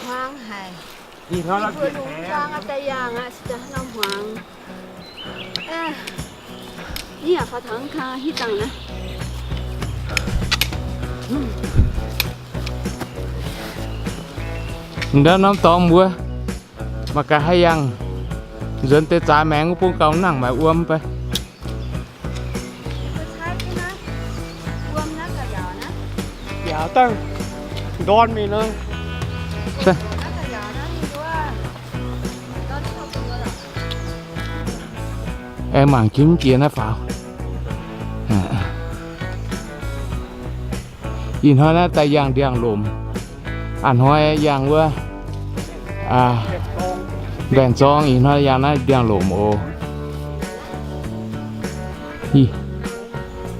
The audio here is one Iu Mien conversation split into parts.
Hmuangx haic. Ih hnoi lungh hmuangx aqv, daaih yangh aqv, se daaih norm hmuangx. Ih yaac faaux taux kang hiv dangh naaiv. Ndau norm dorngx mbuo mangc gaax haih yangh nzuonx deix zaaix maengx bun gauh nangc maaiz wuom fai. Yaac dangh ndorn mingh nor. Aengx mangc jienv mv jiex naaiv faaux. Ih hnoi naaiv daaih yangh ndiangx-lomc. A'hnoi yangh wuov mbaengx-zorng, ih hnoi yangh naaiv ndiangx-lomc oc.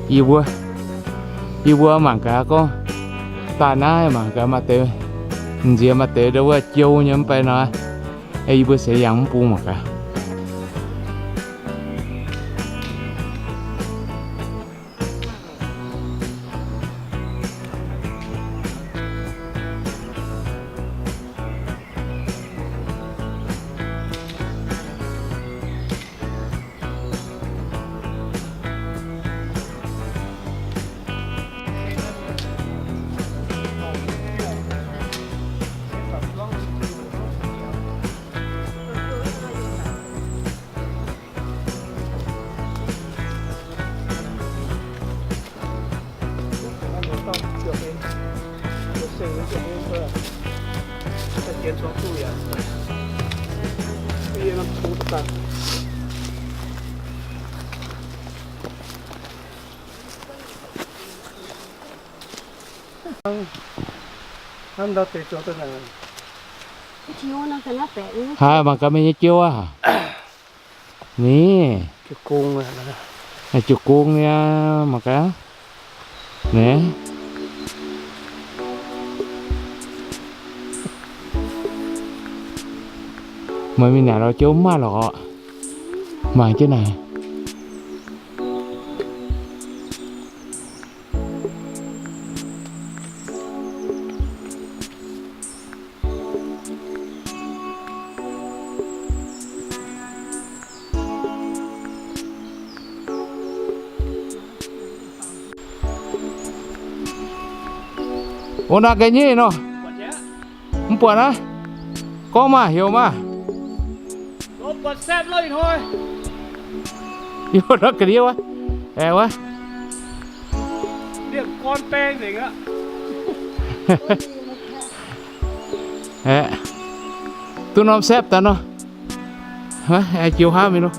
Yie mbuo, yie mbuo mangc gaax gorngv daaih naaiv mangc gaax maaih deix, nziex maaih deix ndau wuov jiou nyei mv bei nor, yie mbuo seix yangh mv bung mangc gaax. Haaix mangc gaax mienh nyei jiou aav. Ni, jiu-gong nyei, mangc gaax. Ni, meih mingh naaic lorz jiou mv maaih lorqc. Mangc jienv naaic. O, naaiv ga'nyiec nor. Mv buatc naaiv. Gorngv maah, heuc maah. Yie mbuo nor ga'ndiev wuov. Aeqv, wuov. Aeqv, duqv norm saepv daaih nor. Aeqv, jiu haav mingh nor.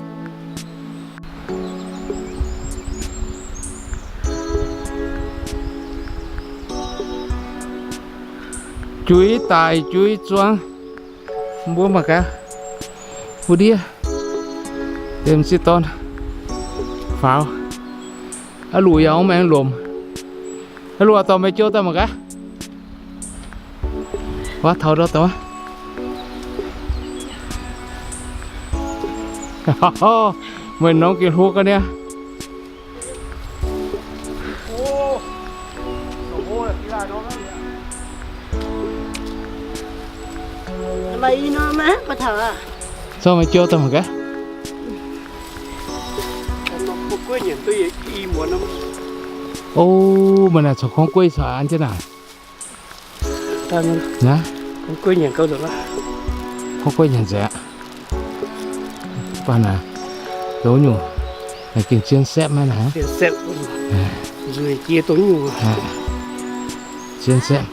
Juiz daic juiz zuangx. Mbuo mangc gaax, wuov ndiev dem sieqv dorn faaux. Aav luqc yaac maengx lomc. Aav luqc dorh meih jiou daaih mangc gaax. Wuov, taux ndau daaih wuov. Meih nongx gengh hlo ga'naaiv. Zorqv meih jiou daaih mangc gaax. O, meih naaic corc gorngv gueiv corc an jienv naaic. Naaiv, gorngv gueiv nyanc nzengc aqv. Mv baac naaic, zoux nyungc, naaic gengh zien saepv maiv naaic. Zien saepv.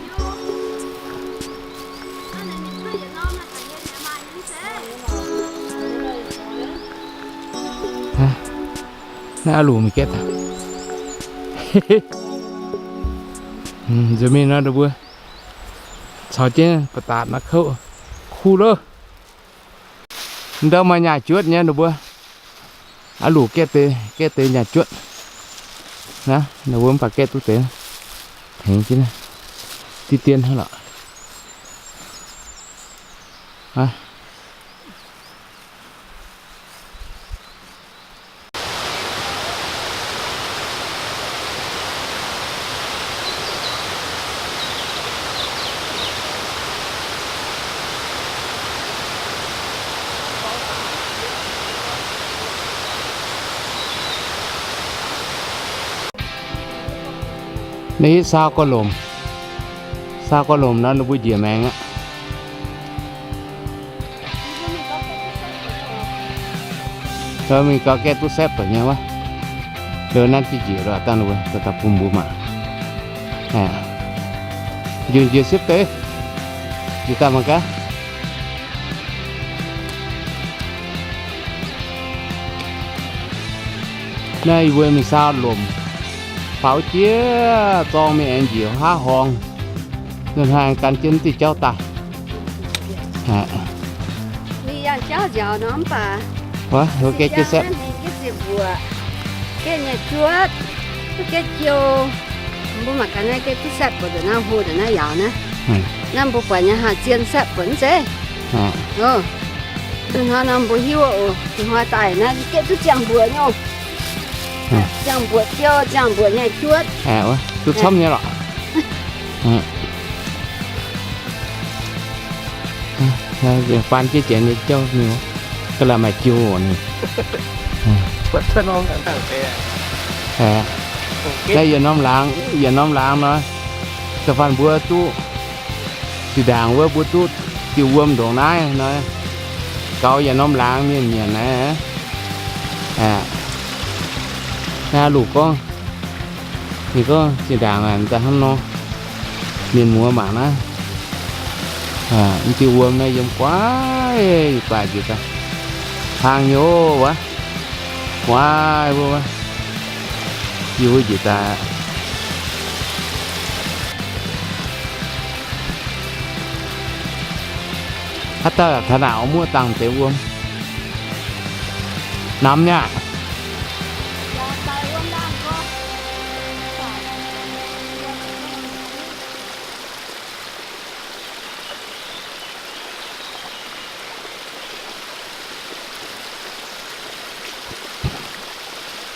Naaiv aav luqc mingh gaeqv daaih. Nzunc mingh nor, ninh mbuo caux jienv ba'datc maiv kouv, kuv loh. Ndau maaih nyaah juotv nyei ninh mbuo. Aav luqc gaeqv deix, gaeqv deix nyaah juotv. Naaiv ninh mbuo mv baac gaeqv duqv deix, tengx jienv diqv dien hnangv lorqc. Hitv saau gorx-lomc, saau gorx-lomc nor ninh mbuo njiec maengx aqv. Mingh gau gaeqv duqv setv baac nyei wuov. Liuz nanv jienv njiec loh, dangh ninh mbuo daaih bun mbuo mangc. Njiec njiec siepv deix, njiec daaih mangc gaax. Naaiv yie mbuo mingh saau lomc, faaux jiex zorng mingh aengx njiec haav horngz. Nzunc hnoi gan jienv diuh jauv daaih. Ninh yangh jauv nziaaux nor mv baac, wuov, gaeqv jienv setv, gaeqv ziepc mbuoqc, gaeqv nyei juotv, gaeqv jiou. Mbuo mangc gaax naaiv gaeqv duqv setv buatc nzengc naaiv, hlo nzengc naaiv yaauc naaiv. Naaiv mbuo buatc nyei haah, zien setv buatc mv zeiz. Nzunc hnoi nor mbuo hiuv oc, nzunc hnoi daaih naaiv gaeqv duqv ziangh mbuoqc nyei oc. Ziangh mbuoqc jiou, ziangh mbuoqc nyei juotv. Duqv camv nyei lorqc. Faan jienv janx nyei jauv mingh, ga'naaiv maaih jiou oc. Naaiv yietc norm laangz, yietc norm laangz nor, da'faanh mbuo duqv zinh ndaangc wuov mbuo duqv diuh wuom ndongc naaiv nor, gaux yietc norm laangz mienh nyanc naaiv. Naaiv Luqc gorngv, ninh gorngv zinh ndaangc daaih hnangv nor, mienh muoz mangc naaiv, mv diuh wuom naaiv yiem guaax, guaax njiec daaih, hlang nyei wuov, guaax wuov, yie wuov njiec daaih. Haaix dauh taux naaic oix muoqv dangh deix wuom. Namx nyei aqv.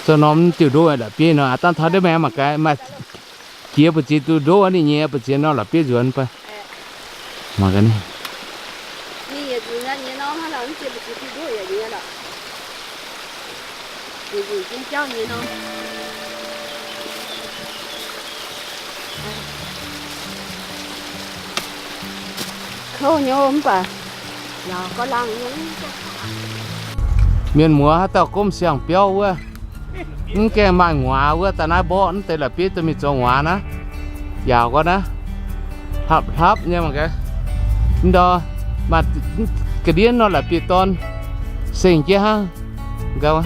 Zoux norm diuh ndoqv la'bieiv nor, dangh taux ndiev maengx mangc gaax, maaih jiex mbu'ziex diuh ndoqv ninh nyei, mbu'ziex nor la'bieiv nzuonx baac. Mangc gaax naaiv. Kouv nyei mv baac, mienh muoz haaix dauh gomv siang-biauv wuov, mv gaengh maaih nguaaz wuov, daaih naaiv mborqv mv deix la'bieiv dorh mingh zoux nguaaz naaiv. Yaauc gorngv naaiv, hlapv hlapv nyei mangc gaax. Ndau maaih ga'ndiev nor la'bieiv-dorn seng jienv hnangv.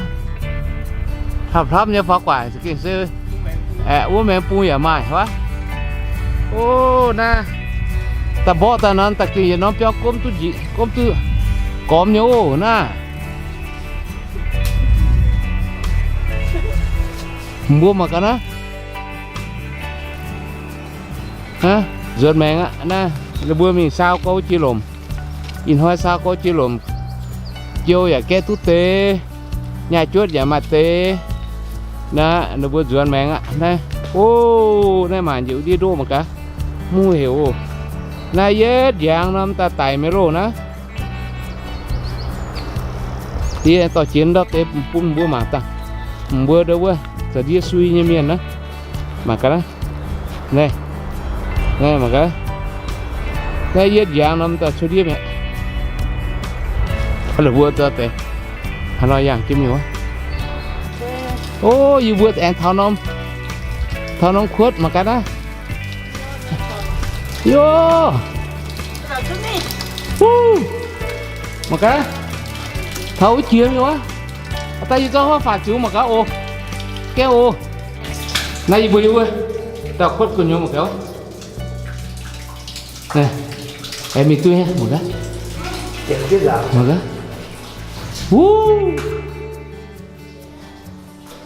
Hlapv hlapv nyei faaux guaic gengh se, aeqv, wuov maengx bung yaac maaih wuov. O, naaiv daaih mborqv daaih nor, daaih gengh yietc norm biauv gomv duqv njiec, gomv duqv gormx nyei oc naaiv. Mbuo mangc gaax naaiv. Nzuonx maengx aqv naaiv. Ninh mbuo mingh saau gorx wuov jiex lomc. Ih hnoi saau gorx jiex lomc. Jiou yaac gaeqv duqv deix, nyaaih juotv yaac maaih deix. Naaiv ninh mbuo nzuonx maengx aqv naaiv. O, naaiv maanc njiec wuov ndiev ndoqv mangc gaax. Mv heuc oc. Naaiv yietv ndiangx norm daaih daic mingh loh naaiv. Diex dorh jiex ndortv deix bun mbuo mangc daaih. Mbuo ndo wuov za'ndiev sui nyei mienh naaiv. Mangc gaax naaiv. Naaiv, naaiv mangc gaax. Naaiv yietv ndiangx norm daaih cuotv ndiev mi'aqv. La'buo dorh deix haaix nor yangh jienv mingh wuov. O, yie mbuo aengx taux norm, taux norm kuotv mangc gaax naaiv. Yo. Mangc gaax. Taux wuov jiex mingh wuov. Aa, daaih yie zorqv huov faatv ziux mangc gaax oc. Gaeqv oc. Naaiv yie mbuo yie wuov dauh kuotv gu'nyuoz mangc gaax. Aengx mingh duqv mangc gaax. Mangc gaax. Wuov.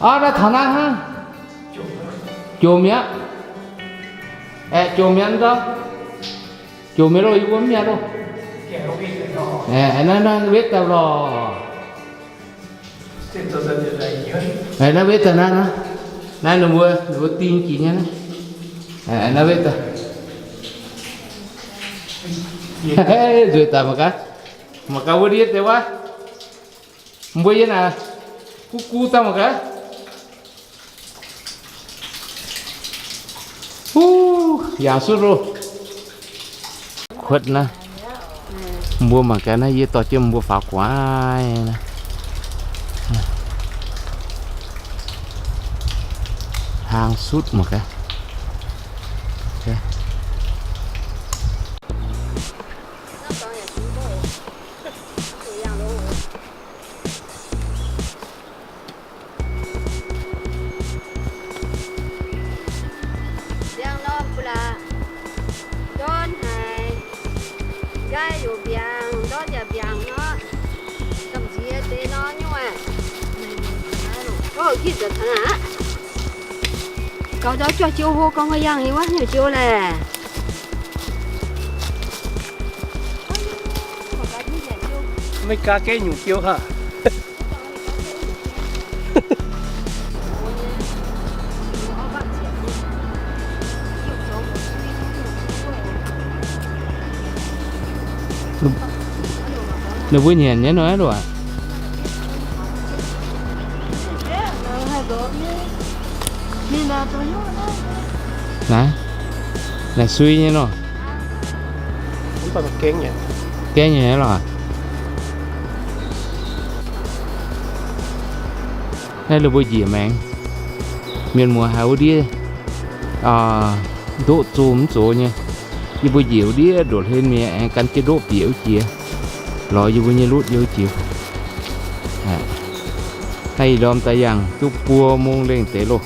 Aa, naaiv taux naaiv hnangv. Jomc mi'aqv. Aeqv, jomc mi'aqv ndau. Jomc mi'aqv loh, yie mbuo mv mi'aqv loh. Aeqv, naaiv, naaiv wetv daaih lorqc. Aeqv, naaiv wetv daaih naaiv, naaiv, naaiv ninh mbuo, ninh mbuo ding jiex nyei naaiv. Aeqv, naaiv wetv daaih. Nzueic daaih mangc gaax. Mangc gaax wuov ndiev deix wuov. Mbuo yie naaic, guv guv daaih mangc gaax. Yangh sutv loh. Kuotv naaiv. Mbuo mangc gaax naaiv, yie dorh jienv mbuo faaux gu'nguaaic naaiv. Hlang sutv mangc gaax. Ndiangx norm ba'laqc, ndortv haic, nqaai yaac mbiaangc, ndortv yaac mbiaangc nor, gamh nziex deix nor nyungc aqv. Ov, nqitv nzuonx taux naaic aqv. Gaux ndau juoqv jiu hlo gorngv yangh nyei wuov nyungc jiu laeh. Maiv gaax gaeqv nyungc jiu haic. Ninh mbuo nyanc nyei nor loc aqv. Naaiv, naaiv sui nyei nor. Gaengh nyei lorqc. Naaiv ninh mbuo njiec maengx. Mienh muoz haiz wuov ndiev ndoqv zom mv zox nyei. Yie mbuo njiec wuov ndiev ndoqv hlen mi'aqv, aengx gan jienv ndoqv bieqc wuov jiex, lorz yie mbuo nyei lutv yiem wuov jiex. Naaiv ih ndorm daaih yangh duqv buo mong lengh deix loh.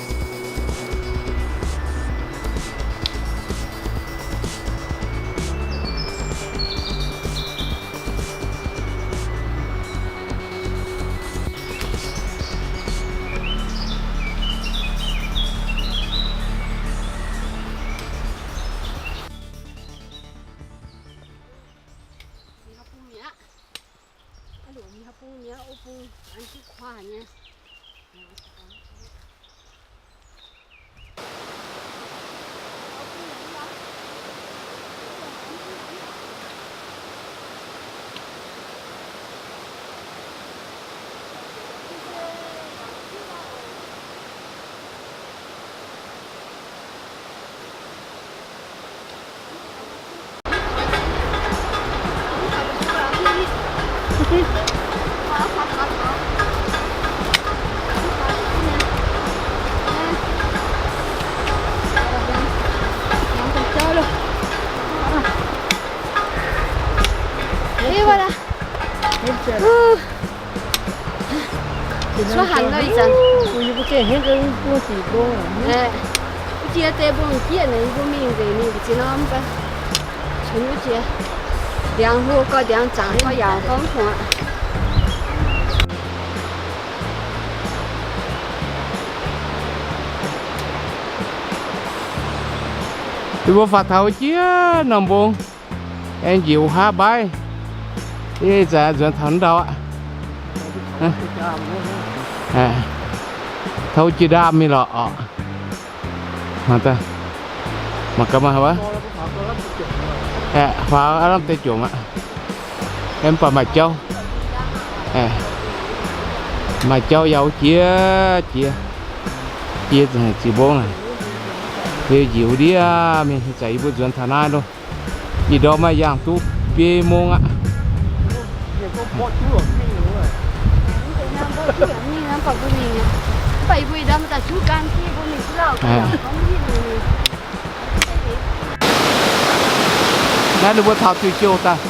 Mingh haaix bung mi'aqv? Aa, mingh haaix bung mi'aqv? Wuov bung an jienv kuaah nyei. Suov hanc lorqc ih zanc. Wuov jiex deix mbong jieqv naaic, yie mbuo mingh nzengc mingh mbu'ziex norm fai, cunx wuov jiex. Ndiangx hlo gau, ndiangx zaangc gau, yaauc gau mv fungc aqv. Yie mbuo faaux taux wuov jiex norm mbong. Aengx njiec wuov haav mbaiv, ih zanc nzuonx taux ndau aqv. Taux jiex ndaamv mingh lorqc oc. Mangc gaax maaih wuov, faaux aav lamh deix jomc aqv. Mv baac maaih jauv, maaih jauv yaac jiex jiex, jiex ziqc mbong naaic. Liuz njiec wuov ndiev mingh, ih zanc yie mbuo nzuonx taux naaiv loh. Ih ndorm maaih yangh duqv biei mong aqv. Naaiv ninh mbuo taux diuh jouh daaih,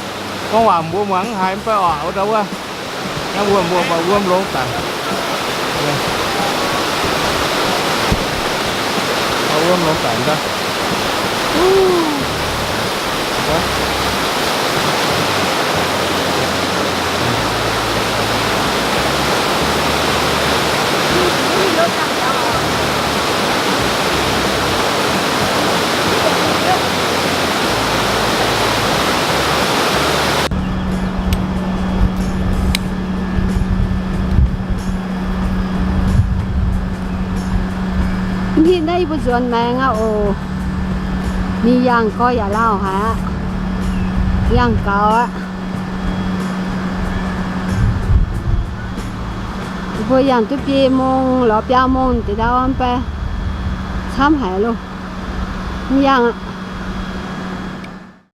gorngv waac mbuo muangx mv haiz mv baac oc, wuov ndau wuov. Naaiv mbuo mbuo baac wuom longx daic. Wuom longx daic daaih. Mv hitv naaiv yie mbuo nzuonx maengx aqv oc. Mingh yangh gorx yaac lauh haic aqv. Yangh gaux aqv. Yie mbuo yangh duqv biei mong lorz biaa mong deix ndau mv baac camv haic loh. Mv yangh aqv.